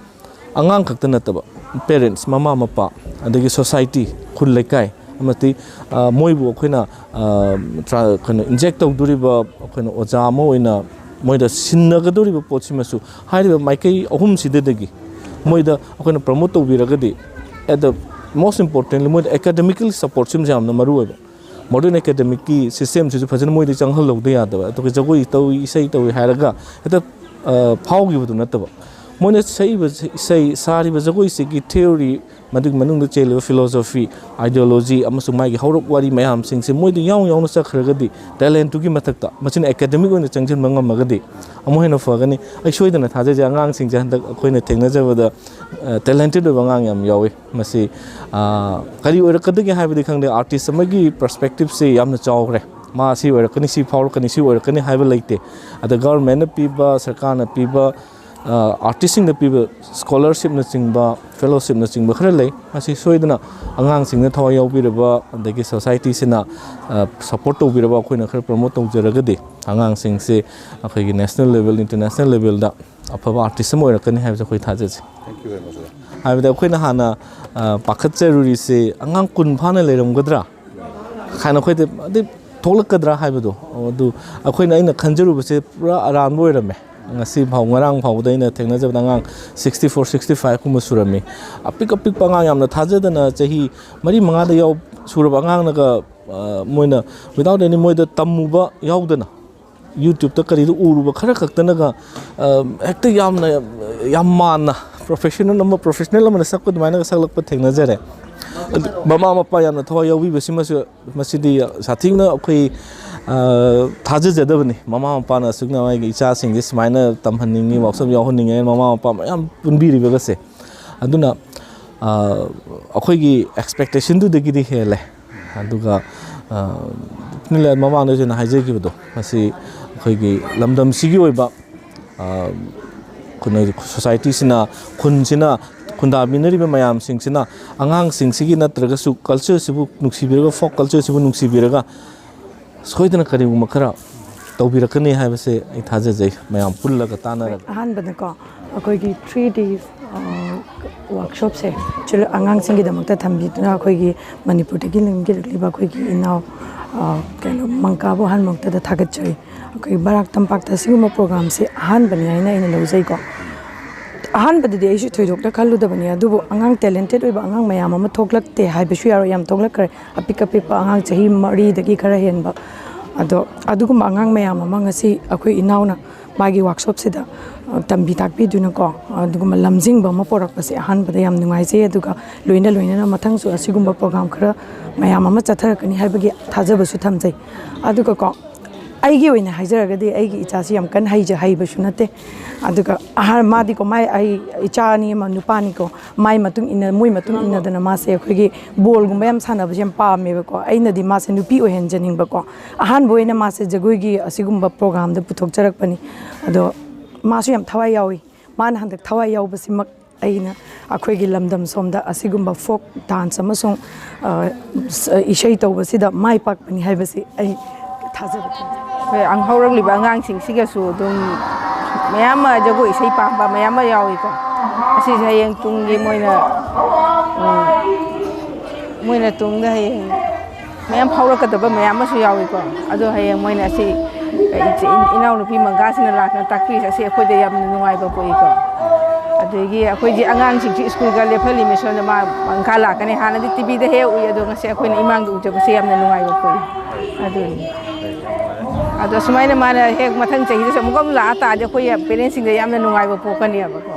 ꯑꯉꯥꯡ ꯈꯛꯇ ꯅꯠꯇꯕ, parents, ꯃꯃꯥ ꯃꯄꯥ, ꯑꯗꯒꯤ society, ꯈꯨꯜ ꯂꯩꯀꯥꯏ, ꯑꯃꯗꯤ, ꯑ, ꯃꯣꯏꯕꯨ ꯑꯩꯈꯣꯏꯅ, ꯑ, ꯇ꯭ꯔꯥ-, ꯀꯩꯅꯣ, inject ꯇꯧꯗꯣꯔꯤꯕ, ꯑꯩꯈꯣꯏꯅ ꯑꯣꯖꯥ ꯑꯃ ꯑꯣꯏꯅ ꯃꯣꯏꯗ ꯁꯤꯟꯅꯒꯗꯧꯔꯤꯕ ꯄꯣꯠꯁꯤꯃꯁꯨ, ꯍꯥꯏꯔꯤꯕ ꯃꯥꯏꯀꯩ ꯑꯍꯨꯝꯁꯤꯗꯒꯤ ꯃꯣꯏꯗ ꯑꯩꯈꯣꯏꯅ promote ꯇꯧꯕꯤꯔꯒꯗꯤ, at the most importantly, ꯃꯣꯏꯗ academically support ꯁꯤꯃꯁꯨ ꯌꯥꯝꯅ ꯃꯔꯨ ꯑꯣꯏꯕ꯫ Modern academicꯀꯤ systemꯁꯤꯁꯨ ꯐꯖꯅ ꯃꯣꯏꯗ ꯆꯪꯍꯜꯍꯧꯗ ꯌꯥꯗꯕ꯫ ꯑꯗꯨꯒ ꯖꯒꯣꯏ ꯇꯧꯏ, ꯏꯁꯩ ꯇꯧꯏ ꯍꯥꯏꯔꯒ ꯍꯦꯛꯇ, ꯑ, ꯐꯥꯎꯈꯤꯕꯗꯨ ꯅꯠꯇꯕ, ꯃꯣꯏꯅ ꯁꯛꯏꯕ ꯏꯁꯩ, ꯁꯥꯔꯤꯕ ꯖꯒꯣꯏꯁꯤꯒꯤ theory, ꯃꯗꯨꯒꯤ ꯃꯅꯨꯡꯗ ꯆꯦꯜꯂꯤꯕ philosophy, ideology ꯑꯃꯁꯨꯡ ꯃꯥꯒꯤ ꯍꯧꯔꯛ ꯋꯥꯔꯤ ꯃꯌꯥꯝꯁꯤꯡꯁꯦ ꯃꯣꯏꯗ ꯌꯥꯎꯅ ꯌꯥꯎꯅ ꯆꯠꯈ꯭ꯔꯒꯗꯤ, talentꯇꯨꯒꯤ ꯃꯊꯛꯇ ꯃꯁꯤꯅ academic ꯑꯣꯏꯅ ꯆꯪꯁꯤꯟꯕ ꯉꯝꯃꯒꯗꯤ, ꯑꯃꯨꯛ ꯍꯦꯟꯅ ꯐꯒꯅꯤ꯫ ꯑꯩ ꯁꯣꯏꯗꯅ ꯊꯥꯖꯖꯩ, ꯑꯉꯥꯡꯁꯤꯡꯁꯦ ꯍꯟꯗꯛ ꯑꯩꯈꯣꯏꯅ ꯊꯦꯡꯅꯖꯕꯗ, ꯑ, talented ꯑꯣꯏꯕ ꯑꯉꯥꯡ ꯌꯥꯝ ꯌꯥꯎꯏ꯫ ꯃꯁꯤ, ꯑ, ꯀꯔꯤ ꯑꯣꯏꯔꯛꯀꯗꯒꯦ ꯍꯥꯏꯕꯗꯤ ꯈꯪꯗꯦ, artist ꯑꯃꯒꯤ perspectiveꯁꯦ ꯌꯥꯝꯅ ꯆꯥꯎꯈ꯭ꯔꯦ꯫ ꯃꯥ ꯁꯤ ꯑꯣꯏꯔꯛꯀꯅꯤ, ꯁꯤ ꯐꯥꯎꯔꯛꯀꯅꯤ, ꯁꯤ ꯑꯣꯏꯔꯛꯀꯅꯤ ꯍꯥꯏꯕ ꯂꯩꯇꯦ꯫ ꯑꯗ governmentꯅ ꯄꯤꯕ, ꯁꯔꯀꯥꯔꯅ ꯄꯤꯕ ꯑꯥꯔꯇꯤꯁꯁꯤꯡꯗ ꯄꯤꯕ ꯁ꯭ꯀꯣꯂꯔꯁꯤꯞꯅꯆꯤꯡꯕ, ꯐꯦꯂꯣꯁꯤꯞꯅꯆꯤꯡꯕ ꯈꯔ ꯂꯩ꯫ ꯃꯁꯤ ꯁꯣꯏꯗꯅ ꯑꯉꯥꯡꯁꯤꯡꯅ ꯊꯋꯥꯏ ꯌꯥꯎꯕꯤꯔꯕ, ꯑꯗꯒꯤ ꯁꯣꯁꯥꯏꯇꯤꯁꯤꯅ ꯁꯄꯣꯔꯠ ꯇꯧꯕꯤꯔꯕ, ꯑꯩꯈꯣꯏꯅ ꯈꯔ ꯄ꯭ꯔꯃꯣꯠ ꯇꯧꯖꯔꯒꯗꯤ ꯑꯉꯥꯡꯁꯤꯡꯁꯦ ꯑꯩꯈꯣꯏꯒꯤ ꯅꯦꯁꯅꯦꯜ ꯂꯦꯚꯦꯜ, ꯏꯟꯇꯔꯅꯦꯁꯅꯦꯜ ꯂꯦꯚꯦꯜꯗ ꯑꯐꯕ ꯑꯥꯔꯇꯤꯁ ꯑꯃ ꯑꯣꯏꯔꯛꯀꯅꯤ ꯍꯥꯏꯕꯁꯦ ꯑꯩꯈꯣꯏ ꯊꯥꯖꯖꯩ꯫ ꯍꯥꯏꯕꯗꯤ ꯑꯩꯈꯣꯏꯅ ꯍꯥꯟꯅ ꯄꯥꯈꯠꯆꯔꯨꯔꯤꯁꯦ ꯑꯉꯥꯡ ꯀꯨꯟ ꯐꯥꯅ ꯂꯩꯔꯝꯒꯗ꯭ꯔꯥ ꯍꯥꯏꯅ, ꯑꯩꯈꯣꯏꯗ ꯑꯗꯩ ꯊꯣꯛꯂꯛꯀꯗ꯭ꯔꯥ ꯍꯥꯏꯕꯗꯣ꯫ ꯑꯗꯨ ꯑꯩꯈꯣꯏꯅ, ꯑꯩꯅ ꯈꯟꯖꯔꯨꯕꯁꯦ ꯄꯨꯔꯥ ꯑꯔꯥꯟꯕ ꯑꯣꯏꯔꯝꯃꯦ꯫ ꯉꯁꯤ ꯐꯥꯎ, ꯉꯔꯥꯡ ꯐꯥꯎꯕꯗ ꯑꯩꯅ ꯊꯦꯡꯅꯖꯕꯗ ꯑꯉꯥꯡ ꯁꯤꯛꯁꯇꯤ ꯐꯣꯔ, ꯁꯤꯛꯁꯇꯤ ꯐꯥꯏꯚ ꯀꯨꯝꯕ ꯁꯨꯔꯝꯃꯤ꯫ ꯑꯄꯤꯛ ꯑꯄꯤꯛꯄ ꯑꯉꯥꯡ, ꯌꯥꯝꯅ ꯊꯥꯖꯗꯅ ꯆꯍꯤ ꯃꯔꯤ ꯃꯉꯥꯗ ꯌꯥꯎ ꯁꯨꯔꯕ ꯑꯉꯥꯡꯅꯒ, ꯑ, ꯃꯣꯏꯅ without any, ꯃꯣꯏꯗ ꯇꯝꯃꯨꯕ ꯌꯥꯎꯗꯅ, YouTube-ꯇ ꯀꯔꯤꯗ ꯎꯔꯨꯕ ꯈꯔ ꯈꯛꯇꯅꯒ, ꯑ, ꯍꯦꯛꯇ ꯌꯥꯝꯅ, ꯌꯥꯝ ꯃꯥꯟꯅ professional ꯑꯃ, professional ꯑꯃꯅ ꯁꯛꯄ ꯑꯗꯨꯃꯥꯏꯅꯒ ꯁꯛꯂꯛꯄ ꯊꯦꯡꯅꯖꯔꯦ꯫ ꯑꯗꯨ ꯃꯃꯥ ꯃꯄꯥ ꯌꯥꯝꯅ ꯊꯋꯥꯏ ꯌꯥꯎꯕꯤꯕꯁꯤꯃꯁꯨ, ꯃꯁꯤꯗꯤ ꯁꯥꯊꯤꯅ ꯑꯩꯈꯣꯏ, ꯑ, ꯊꯥꯖꯖꯗꯕꯅꯤ꯫ ꯃꯃꯥ ꯃꯄꯥꯅ ꯑꯁꯨꯛꯅ ꯃꯥꯒꯤ ꯏꯆꯥꯁꯤꯡꯁꯦ ꯁꯨꯃꯥꯏꯅ ꯇꯝꯍꯟꯅꯤꯡꯉꯤ, workshop ꯌꯥꯎꯍꯟꯅꯤꯡꯉꯤ ꯍꯥꯏꯅ ꯃꯃꯥ ꯃꯄꯥ ꯃꯌꯥꯝ ꯄꯨꯟꯕꯤꯔꯤꯕꯒꯁꯦ꯫ ꯑꯗꯨꯅ, ꯑ, ꯑꯩꯈꯣꯏꯒꯤ expectation-ꯗꯨꯗꯒꯤꯗꯤ ꯍꯦꯜꯂꯦ꯫ ꯑꯗꯨꯒ, ꯑ, ꯃꯃꯥꯡꯗꯁꯨ ꯑꯩꯅ ꯍꯥꯏꯖꯈꯤꯕꯗꯣ, ꯃꯁꯤ ꯑꯩꯈꯣꯏꯒꯤ ꯂꯝꯗꯝꯁꯤꯒꯤ ꯑꯣꯏꯕ, ꯑ, ꯈꯨꯟꯅꯩ, society-ꯁꯤꯅ, ꯈꯨꯟꯁꯤꯅ, ꯈꯨꯟꯗꯥꯃꯤꯟꯅꯔꯤꯕ ꯃꯌꯥꯝꯁꯤꯡꯁꯤꯅ ꯑꯉꯥꯡꯁꯤꯡꯁꯤꯒꯤ ꯅꯠꯇ꯭ꯔꯒꯁꯨ culture-ꯁꯤꯕꯨ ꯅꯨꯡꯁꯤꯕꯤꯔꯒ, folk culture-ꯁꯤꯕꯨ ꯅꯨꯡꯁꯤꯕꯤꯔꯒ, ꯁꯣꯏꯗꯅ ꯀꯔꯤꯒꯨꯝꯕ ꯈꯔ ꯇꯧꯕꯤꯔꯛꯀꯅꯤ ꯍꯥꯏꯕꯁꯦ ꯑꯩ ꯊꯥꯖꯖꯩ, ꯃꯌꯥꯝ ꯄꯨꯜꯂꯒ ꯇꯥꯟꯅꯔꯒ꯫ ꯑꯍꯥꯟꯕꯗꯀꯣ, ꯑꯩꯈꯣꯏꯒꯤ three days, ꯑ, workshop-ꯁꯦ ꯆꯤꯜ-, ꯑꯉꯥꯡꯁꯤꯡꯒꯤꯗꯃꯛꯇ ꯊꯝꯕꯤꯗꯨꯅ, ꯑꯩꯈꯣꯏꯒꯤ ꯃꯅꯤꯄꯨꯔꯗꯒꯤ ꯂꯤꯡꯕꯤꯔꯛꯂꯤꯕ ꯑꯩꯈꯣꯏꯒꯤ ꯏꯅꯥꯎ, ꯑ, ꯀꯩꯅꯣ, ꯃꯪꯀꯥꯕꯨ ꯑꯍꯥꯟꯕꯃꯛꯇꯗ ꯊꯥꯒꯠꯆꯔꯤ꯫ ꯑꯩꯈꯣꯏ ꯕꯔꯥꯛ ꯇꯝꯄꯥꯛꯇ ꯑꯁꯤꯒꯨꯝꯕ program-ꯁꯦ ꯑꯍꯥꯟꯕꯅꯤ ꯍꯥꯏꯅ ꯑꯩꯅ ꯂꯧꯖꯩꯀꯣ꯫ ꯑꯍꯥꯟꯕꯗꯗꯤ ꯑꯩꯁꯨ ꯊꯣꯏꯗꯣꯛꯅ ꯈꯜꯂꯨꯗꯕꯅꯤ, ꯑꯗꯨꯕꯨ ꯑꯉꯥꯡ, talented ꯑꯣꯏꯕ ꯑꯉꯥꯡ ꯃꯌꯥꯝ ꯑꯃ ꯊꯣꯛꯂꯛꯇꯦ ꯍꯥꯏꯕꯁꯨ ꯌꯥꯔꯣꯏ, ꯌꯥꯝ ꯊꯣꯛꯂꯛꯈ꯭ꯔꯦ꯫ ꯑꯄꯤꯛ ꯑꯄꯤꯛꯄ ꯑꯉꯥꯡ ꯆꯍꯤ ꯃꯔꯤꯗꯒꯤ ꯈꯔ ꯍꯦꯟꯕ꯫ ꯑꯗꯣ ꯑꯗꯨꯒꯨꯝꯕ ꯑꯉꯥꯡ ꯃꯌꯥꯝ ꯑꯃ ꯉꯁꯤ ꯑꯩꯈꯣꯏ ꯏꯅꯥꯎꯅ ꯃꯥꯒꯤ workshop-ꯁꯤꯗ, ꯑ, ꯇꯝꯕꯤ ꯇꯥꯛꯄꯤꯗꯨꯅꯀꯣ, ꯑꯗꯨꯒꯨꯝꯕ ꯂꯝꯖꯤꯡꯕ ꯑꯃ ꯄꯣꯔꯛꯄꯁꯦ ꯑꯍꯥꯟꯕꯗ ꯌꯥꯝ ꯅꯨꯡꯉꯥꯏꯖꯩ꯫ ꯑꯗꯨꯒ ꯂꯣꯏꯅ ꯂꯣꯏꯅꯅ ꯃꯊꯪꯁꯨ ꯑꯁꯤꯒꯨꯝꯕ program ꯈꯔ ꯃꯌꯥꯝ ꯑꯃ ꯆꯠꯊꯔꯛꯀꯅꯤ ꯍꯥꯏꯕꯒꯤ ꯊꯥꯖꯕꯁꯨ ꯊꯝꯖꯩ꯫ ꯑꯗꯨꯒꯀꯣ, ꯑꯩꯒꯤ ꯑꯣꯏꯅ ꯍꯥꯏꯖꯔꯒꯗꯤ, ꯑꯩꯒꯤ ꯏꯆꯥꯁꯤ ꯌꯥꯝ ꯀꯟꯅ ꯍꯩꯖ-, ꯍꯩꯕꯁꯨ ꯅꯠꯇꯦ꯫ ꯑꯗꯨꯒ ꯑꯍꯥꯟ-, ꯃꯥꯗꯤꯀꯣ, ꯃꯥꯏ, ꯑꯩ ꯏꯆꯥ ꯑꯅꯤ ꯑꯃ ꯅꯨꯄꯥꯅꯤꯀꯣ, ꯃꯥꯏ ꯃꯇꯨꯡ ꯏꯟꯅ, ꯃꯣꯏ ꯃꯇꯨꯡ ꯏꯟꯅꯗꯅ ꯃꯥꯁꯦ ꯑꯩꯈꯣꯏꯒꯤ ꯕꯣꯜꯒꯨꯝꯕ ꯌꯥꯝ ꯁꯥꯟꯅꯕꯁꯦ ꯌꯥꯝ ꯄꯥꯝꯃꯦꯕꯀꯣ꯫ ꯑꯩꯅꯗꯤ ꯃꯥꯁꯦ ꯅꯨꯄꯤ ꯑꯣꯏꯍꯟꯖꯅꯤꯡꯕꯀꯣ꯫ ꯑꯍꯥꯟꯕ ꯑꯣꯏꯅ ꯃꯥꯁꯦ ꯖꯒꯣꯏꯒꯤ ꯑꯁꯤꯒꯨꯝꯕ program-ꯗ ꯄꯨꯊꯣꯛꯆꯔꯛꯄꯅꯤ꯫ ꯑꯗꯣ ꯃꯥꯁꯨ ꯌꯥꯝ ꯊꯋꯥꯏ ꯌꯥꯎꯏ꯫ ꯃꯥꯅ ꯍꯟꯗꯛ ꯊꯋꯥꯏ ꯌꯥꯎꯕꯁꯤꯃꯛ ꯑꯩꯅ ꯑꯩꯈꯣꯏꯒꯤ ꯂꯝꯗꯝ ꯁꯣꯝꯗ ꯑꯁꯤꯒꯨꯝꯕ ꯐꯣꯛ ꯗꯥꯟꯁ ꯑꯃꯁꯨꯡ, ꯑ, ꯏꯁꯩ ꯇꯧꯕꯁꯤꯗ ꯃꯥꯏ ꯄꯥꯛꯄꯅꯤ ꯍꯥꯏꯕꯁꯤ ꯑꯩ ꯊꯥꯖꯕ ꯊꯝꯖꯩ꯫ ꯑꯩꯈꯣꯏ ꯑꯉ-, ꯍꯧꯔꯛꯂꯤꯕ ꯑꯉꯥꯡꯁꯤꯡꯁꯤꯒꯁꯨ ꯑꯗꯨꯝ ꯃꯌꯥꯝ ꯑꯃ ꯖꯒꯣꯏ ꯏꯁꯩ ꯄꯥꯝꯕ ꯃꯌꯥꯝ ꯑꯃ ꯌꯥꯎꯏꯀꯣ꯫ ꯑꯁꯤꯁꯦ ꯍꯌꯦꯡ ꯇꯨꯡꯒꯤ ꯃꯣꯏꯅ, ꯎꯝ, ꯃꯣꯏꯅ ꯇꯨꯡꯗ ꯍꯌꯦꯡ ꯃꯌꯥꯝ ꯐꯥꯎꯔꯛꯀꯗꯕ ꯃꯌꯥꯝ ꯑꯃꯁꯨ ꯌꯥꯎꯏꯀꯣ꯫ ꯑꯗꯣ ꯍꯌꯦꯡ ꯃꯣꯏꯅ ꯑꯁꯤ ꯏꯆꯦ-, ꯏꯅꯥꯎꯅꯨꯄꯤ ꯃꯪꯒꯥꯁꯤꯅ ꯂꯥꯛꯇꯅ ꯇꯥꯛꯄꯤꯔꯤꯁꯦ, ꯑꯁꯤ ꯑꯩꯈꯣꯏꯗ ꯌꯥꯝꯅ ꯅꯨꯡꯉꯥꯏꯕ ꯄꯣꯛꯏꯀꯣ꯫ ꯑꯗꯒꯤ ꯑꯩꯈꯣꯏꯗꯤ ꯑꯉꯥꯡꯁꯤꯡꯁꯨ ꯁ꯭ꯀꯨꯜꯒ ꯂꯦꯞꯍꯜꯂꯤ, ꯃꯤꯁꯣꯟꯗ ꯃꯥ ꯃꯪꯒꯥ ꯂꯥꯛꯀꯅꯤ꯫ ꯍꯥꯟꯅꯗꯤ ꯇꯤꯚꯤꯗ ꯍꯦꯛ ꯎꯏ, ꯑꯗꯣ ꯉꯁꯤ ꯑꯩꯈꯣꯏꯅ ꯏꯃꯥꯡꯗ ꯎꯖꯕꯁꯦ ꯌꯥꯝꯅ ꯅꯨꯡꯉꯥꯏꯕ ꯄꯣꯛꯏ꯫ ꯑꯗꯨꯅꯤ꯫ ꯑꯗꯣ ꯁꯨꯃꯥꯏꯅ ꯃꯥꯅ ꯍꯦꯛ ꯃꯊꯪ ꯆꯍꯤꯗꯁꯨ ꯑꯃꯨꯛꯀ ꯑꯃꯨꯛ ꯂꯥꯛꯑ ꯇꯥꯔꯗꯤ ꯑꯩꯈꯣꯏ ꯄꯦꯔꯦꯟꯁꯁꯤꯡꯗ ꯌꯥꯝꯅ ꯅꯨꯡꯉꯥꯏꯕ ꯄꯣꯛꯀꯅꯦꯕꯀꯣ꯫